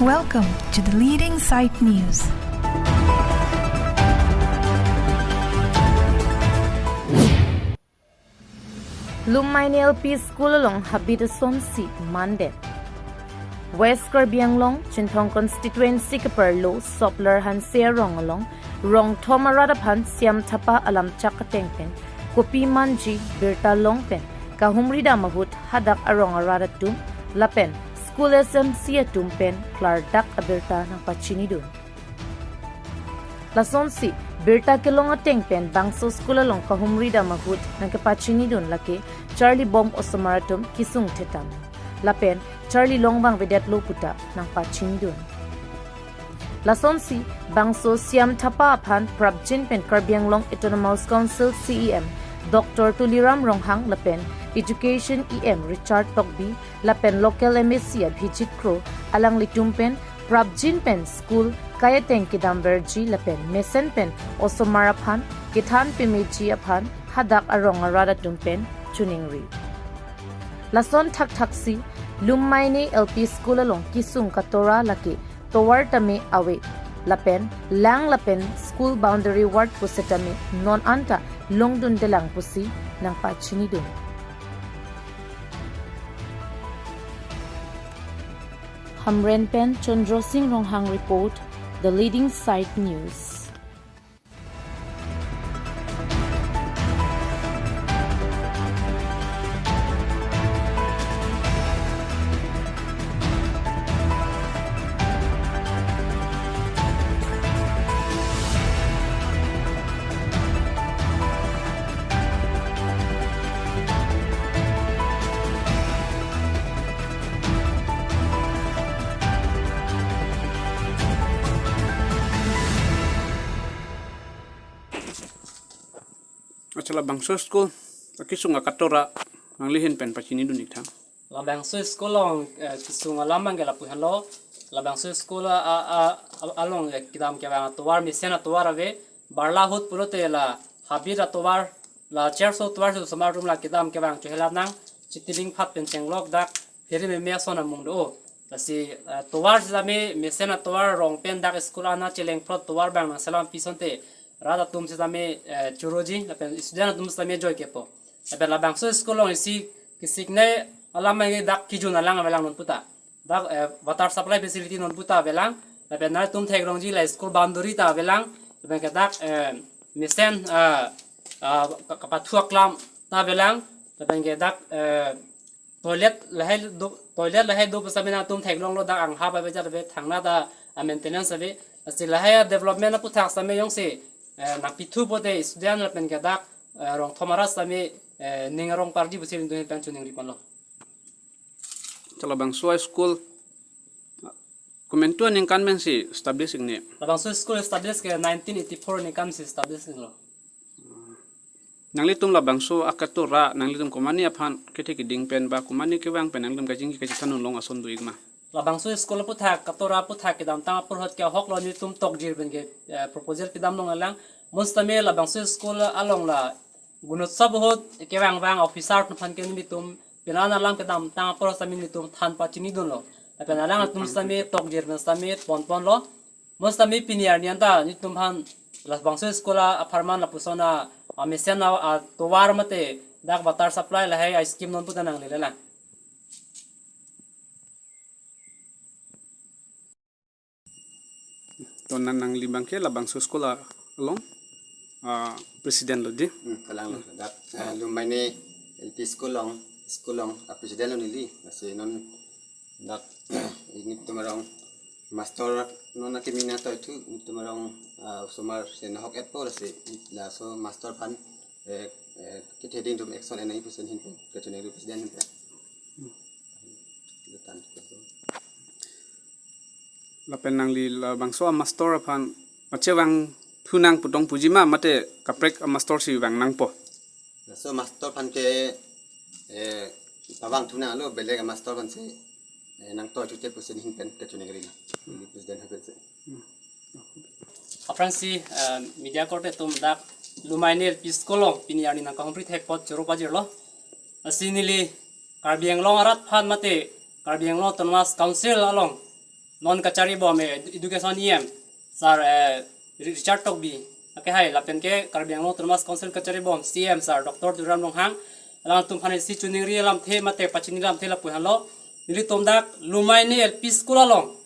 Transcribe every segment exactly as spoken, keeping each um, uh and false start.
Welcome to the leading site news. Lumaini L P School along habit asonsi mandet. West Karbi Anglong, Chinthong constituency keparlo Soplar Hanse arong along, rong thom arat aphan Siam Thapa alamchak ateng pen kopi manji birta long pen kahumri dam ahut hadak arong arat atum lapen school S M C atum pen klardak abirta nangpachinidun. Lasonsi birta kelong ateng pen bangso school along kahumri dam ahut nangkepachinidun lake charlibom osomar atum kesung thetan lapen charli long vangvedetlo puta nangpachinidun. Lasonsi bangso Siam Thapa aphan prapjin pen Karbi Anglong Autonomous Council C E M Doctor Tuliram Ronghang lapen Education E M Richard Tokbi lapen local M A C Abhijit Kro alanglitum pen prapjin pen school kai ateng kedamverji lapen mesen pen osomar aphan kethan pemeji aphan hadak arong arat atum pen choningri. Lason thakthaksi Lumaini L P School along kesung katora lake tovar tame ave lapen lang lapen school boundary ward pusitame non anta longdundelang pusi nangpachinidun. Hamren pen Chandra Singh Ronghang report, The Leading Site News. Achala bangso school akesung akatora nangli ahin pen pachinidun ik tha. Labangso school along, eh, kesung alam abang ke lapu henlo. Labangso school a, a, a, along, eh, kedam kevang atovar, mesen atovar ave. Barla ahut pulote la habit atovar, la cherso tovar si osomar atum la kedam kevang chohelat nang, chitiling phat pen chenglok dak, phere meme ason amung do. Lasi, eh, tovar sitame, mesen atovar rong pen dak school ana cheleng phlot tovar abang nangselam pi asonte, rat atum sitame, eh, choroji, lapen student atum sitame joike po. Lapen labangso school along isi kesikne alam abang ke dak kejun alang avelang non puta. Dak, eh, water supply facility non puta avelang. Lapen nangtum theklongji la school boundary ta avelang. Lapen ke dak, eh, mesen, eh, eh, ka-, kapathu aklam ta avelang. Lapen ke dak, eh, toilet lahai do, toilet lahai do pusitame nangtum theklonglo, dak anghap ave jat ave, thangnatta a maintenance ave. Lasi lahai development aputhak sitame jongsi, eh, nangpithu pote student lapen ke dak, eh, rong thom arat sitame, eh, ning arong parji pusi nangtum ahin pen choningri ponlo. Chala bangso school komantu aningkan pensi establish ikne? Labangso school establish ke nineteen eighty-four aningkan si establish iklo. Nanglitum labangso akatora nanglitum komatne aphan kethe keding pen ba komatne kevang pen nanglitum kachingki kachethan un long ason do ik ma? Labangso school aputhak, katora aputhak kedamtang apor ahut ke ahoklo, nelitum tokjir pen ke, eh, proposal kedam longlelang. Mo sitame labangso school along la Gunotsov ahut kevang vang officer aphan ke nelitum pini alam kedamtang apor sitame nelitum than pachinidunlo. Lapen alanglitum sitame tokjir pen sitame ponponlo. Mo sitame pini arni anta nelitum aphan labangso school apharman lapuson a, a mesen a, atovar mate dak water supply lahai a scheme non puta nanglelelang. To nang, nangli abang ke labangso school along, ah, president lo di. Hmm, kalang lo. Dak, ah, Lumaini L P school along, school along, ah, president lo neli. Lasi non dak, nelitum arong master non akimi nangtoi thu, nelitum arong, ah, osomar si nahok-etpo lasi laso master aphan, eh, eh, kethe keding atum action enai pusi ahin pen kachiningri president ahin pen. Letan. Lapen nangli labangso amaster aphan pachevang thunang pu tong puji ma mate kaprek amaster si vang nangpo? Laso master aphan ke, eh, pavang thunanglo, belek amaster aphan si, eh, nangtoi chute pusi ahin pen kachiningri na. Neli president ahin pen si. Aphrangsi, eh, media korte atum dak Lumaini L P school along pini arni nangkahumri thek apot choro pajirlo. Lasi neli Karbi Anglong arat aphan mate Karbi Anglong Autonomous Council along non kacharibom, eh, education E M sir, eh, Richard Tokbi akehai lapen ke Karbi Anglong Autonomous Council kacharibom C E M sir Doctor Tuliram Ronghang, alangtum aphan isi choningri alamthe mate pachini alamthe lapu henlo. Nelitum dak Lumaini L P School along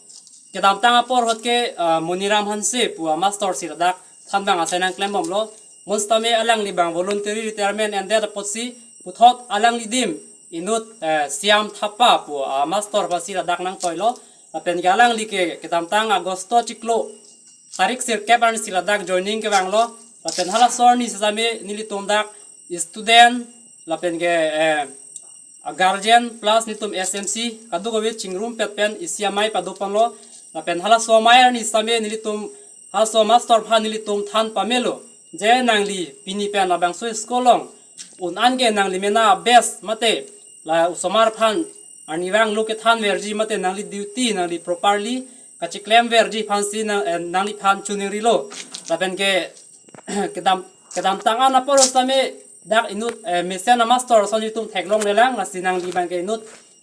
kedamtang apor ahut ke, ah, Moniram Hanse pu amaster si ladak thanbang asai nangklembomlo. Bonsitame alangli abang voluntary retirement endet apotsi puthot alangli adim inut, eh, Siam Thapa pu amaster aphansi ladak nangtoilo. Lapen ke alangli ke kedamtang Agosto chiklo tarik sirkep arnisi ladak joining kevanglo. Lapen halaso arni sitame nelitum dak student lapen ke, eh, a guardian plus nelitum S M C kadokave chingrumpet pen isi amei padoponlo. Lapen halaso amei arni sitame nelitum halaso master aphan nelitum than pamelo, je nangli pini pen labangso school along un-an ke nangli mena best mate la osomar aphan arnivang lo kethanverji mate nangli duty nangli properly kacheklemverji aphansi nang, eh, nangliphan choningrilo. Lapen ke kedam kedamtang an apor sitame dak inut, eh, mesen amaster ason nelitum theklonglelang, lasi nangli abang ke inut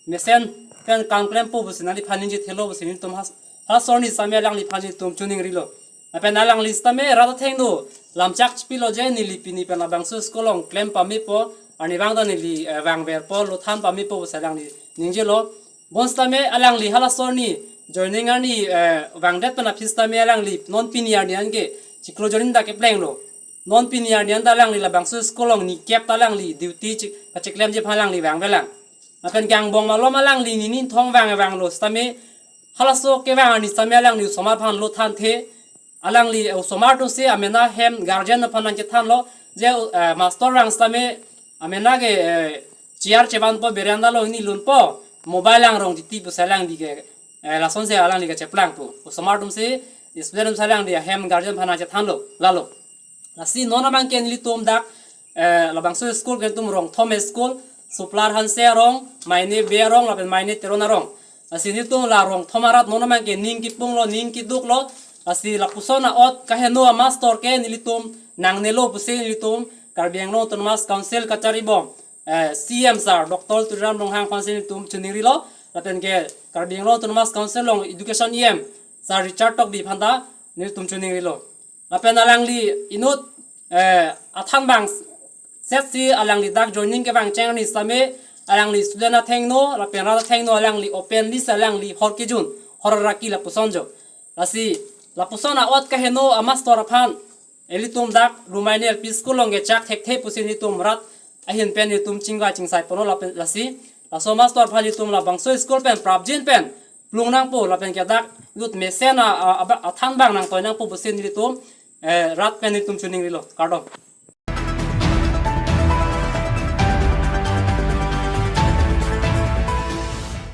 mesen pen kam klempo pusi nangliphan ningje thelo pusi nelitum has halaso arni sitame alangliphan nelitum choningrilo. Lapen alangli sitame rat athengno lamchak chipilo, je neli pini pen labangso school along klem pamepo, arnivang ta neli, eh, vangverpo, lo than pamepo pusi alangli ningjelo. Bonsitame alangli halaso arni joining arni, eh, vangdet pen aphi sitame alangli non pini arni an ke chiklo joining ta keplenglo. Non pini arni an ta alangli labangso school along nikep ta alangli duty chik kacheklemji aphan alangli vangvelang. Lapen ke angbong malom alangli nini thong vangvanglo sitame halaso kevang arni sitame alangli osomar aphan lo thanthe. Alangli osomar atumsi amena hem guardian aphan nangchethanlo, je, eh, master vang sitame amena ke, eh, chair chevanpo, veranda along ni lunpo, mobile langrong titi pusi alangli ke, eh, lasonsi alangli ke cheplangpo. Osomar atumsi, student atumsi alangli ahem guardian aphan nangchethanlo, lalo. Lasi non abang ke nelitum dak, eh, labangso school ke nelitum rong thom school, Suplar Hanse arong, Maine Bey arong, lapen Maine Teron arong. Lasi nelitum la rong thom arat non abang ke ning kipunglo, ning kiduklo. Lasi lapuson a'ot kaheno amaster ke nelitum nangnelo pusi nelitum Karbi Anglong Autonomous Council kacharibom, eh, C E M sir Doctor Tuliram Ronghang aphansi nelitum choningrilo. Lapen ke Karbi Anglong Autonomous Council along Education E M sir Richard Tokbi aphan ta nelitum choningrilo. Lapen alangli inut, eh, athanbang setsi alangli dak joining kevang cheng arni sitame alangli student athengno lapen rat athengno alangli openly si alangli hor kejun, hor raki lapuson jo. Lasi lapuson a'ot kaheno amaster aphan ilitum dak Lumaini L P School along kechak thekthe pusi nelitum rat ahin pen nelitum chingvai chingsai ponlo. Lapen lasi laso master aphan nelitum labangso school pen prapjin pen plung nangpo, lapen ke dak inut mesen a, a, a, athanbang nangtoi nangpo pusi nelitum, eh, rat pen nelitum choningrilo. Kardom.